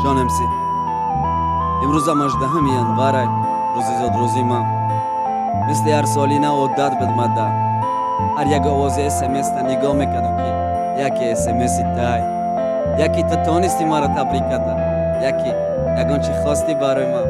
Ҷон МС. Имрӯзам 18 январай, рӯзи зодрӯзи ман. Мисли ҳар солина одат буд мада. Ҳар як овози СМС-та нигоҳ мекардам, ки яке СМСи тай. Яке ту тонисти маро табрик карда. Яке ягон чӣ хости барои ман.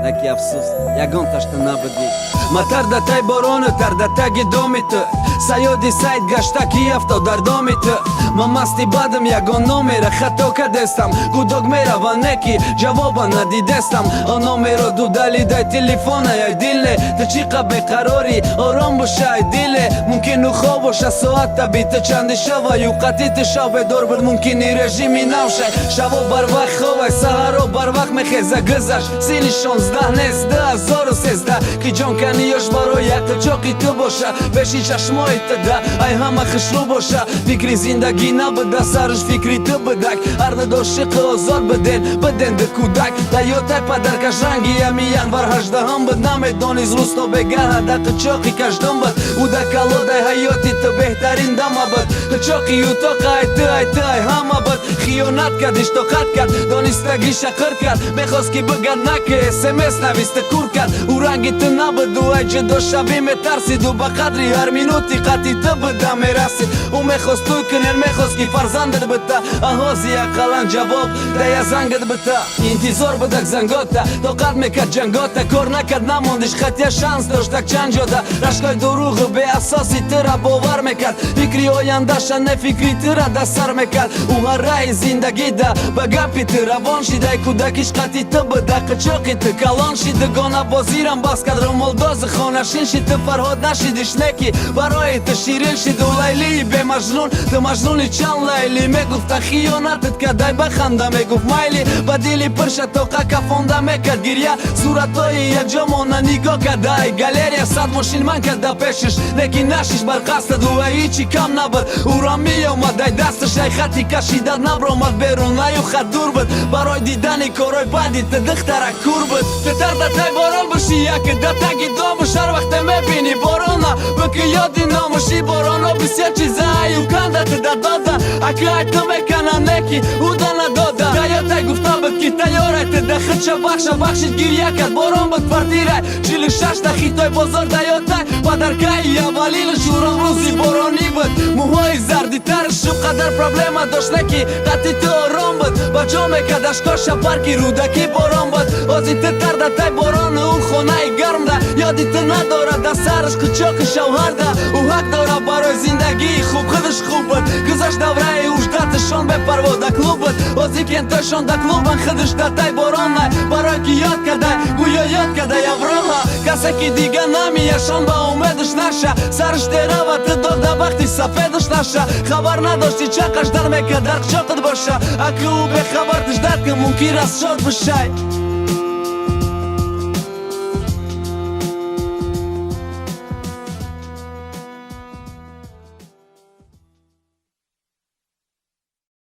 Наки афсӯс, ягон ташта набудӣ. Ма тар да тай борону, тар да таги доми ту. Саёди сайд гашта, ки афтод дар доми ту. Ма масти бадам, ягон номера хато кардестам. Гудок мерава, неки ҷавоба надидестам. Он номеро дудали дай телефона, ай диле. Ту чӣ қа беқарорӣ, ором боша, ай диле. Мумкин ӯ хоб боша, соата биту чанди шава, юқати ту шав бедор буд, мумкини режими нав шай. Шаво барвақт ховай, саҳаро барвақт мехеза. Гузашт синни 16 нест, 2013, ки ҷонканиёш барои яқичоқи ту боша, пеши чашмои ту да ай ҳама хушрӯ боша. Фикри зиндагӣ набуда, сарш фикри ту будак. Ҳарду дошиқи озод биден, биден ду кӯдак. Да ётай падаркаш ранги ами январ 18-ам буд. Намедонист рӯз то бегаҳа да қичоқи каждум буд. Ӯ да калодай ҳаёти ту беҳтарин дама буд. Қичоқи утоқа ай ту, ай ту, ай ҳама буд. Хиёнат кард, иштоқат кард, донистагиша қир кард. Мехост, ки бигад наки СМС нависта, кур кард. Ӯ ранги ту набуд, ӯ ай ҷудошавӣ метарсиду ба қадри ҳар минути қатъи ту буда мерасид. Ӯ мехост тӯй кунен, мехост, ки фарзандат бита. Аҳози ақаллан ҷавоб дая зангат бита. Интизор будак зангота, тоқат мекард ҷангота. Кор накард, намондиш, хатя шанс доштак чанд ҷода. Рашкои дурӯғу беасоси тура бовар мекард. Фикри ояндаша не, фикри тура да сар мекард. Ӯ ҳарраи зиндагида ба гапи ту равон шидай. Кӯдакиш қатъи ту буда, қичоқи ту калон шид. Дугона бозирам бас кард, румолдози хонашин шид. Ту Фарҳод нашидиш, неки барои ту ширин шиду Лайлии бемажнун. Ту Мажнуни чанд Лайли мегуфта хиёнатат кадай, баханда мегуфт майли. Ба дили пирша тоқа кафонда мекард гирья. Суратҳои якҷомона нигоҳ карда ай галерея. Сад мошин ман карда пешиш, лекин нашиш бар қасдаду ай ҳичи кам набуд. Ӯро меомад ай дасташ, ай хати кашида набромад берун, аю хат дур буд. Барои дидани корҳои бади ту духтара кур буд. Ту тар да тай борон бошӣ, яке да таги домуш. Ҳар вақте мебинӣ борона, бики ёди номуши. Бороно бисёр чиза аю канда ту да дода, аки ай ту мекана, неки ӯ да надода. Даётай гуфта буд, ки тайёрай ту да худша бахша, бахшид, гирья кард. Борон буд, квартирай 46-та хитой бозор даётай. Падаркаи аввалинаш урон рӯзи боронӣ буд. Мӯҳои зарди тарш ӯ қадар проблема дошт, неки қатъи ту ором буд. Ба ҷо мекардаш коша парки Рӯдакӣ. Борон буд, ози ту тар да тай борону ӯ хонаи гармда. Ёди ту надорад, да сараш қичоқи шавҳарда. Ӯ ҳақ дорад барои зиндагии хуб, худаш хуб буд. Гузашт давраи уждаташон бепарво да клуб буд. Ози кентошон да клубан, худаш да тай боронай. Барои ки ёд кардай, гӯё ёд кардай Авроҳа. Касе ки дига намияшон ба умедаш наша. Сараш терава, ту доғ да бахти сафедаш наша. Хабар надошти, чақаш дар мекард дар қичоқат боша. Аки ӯ бехабар тиждат ки мумкин аст шод бишай.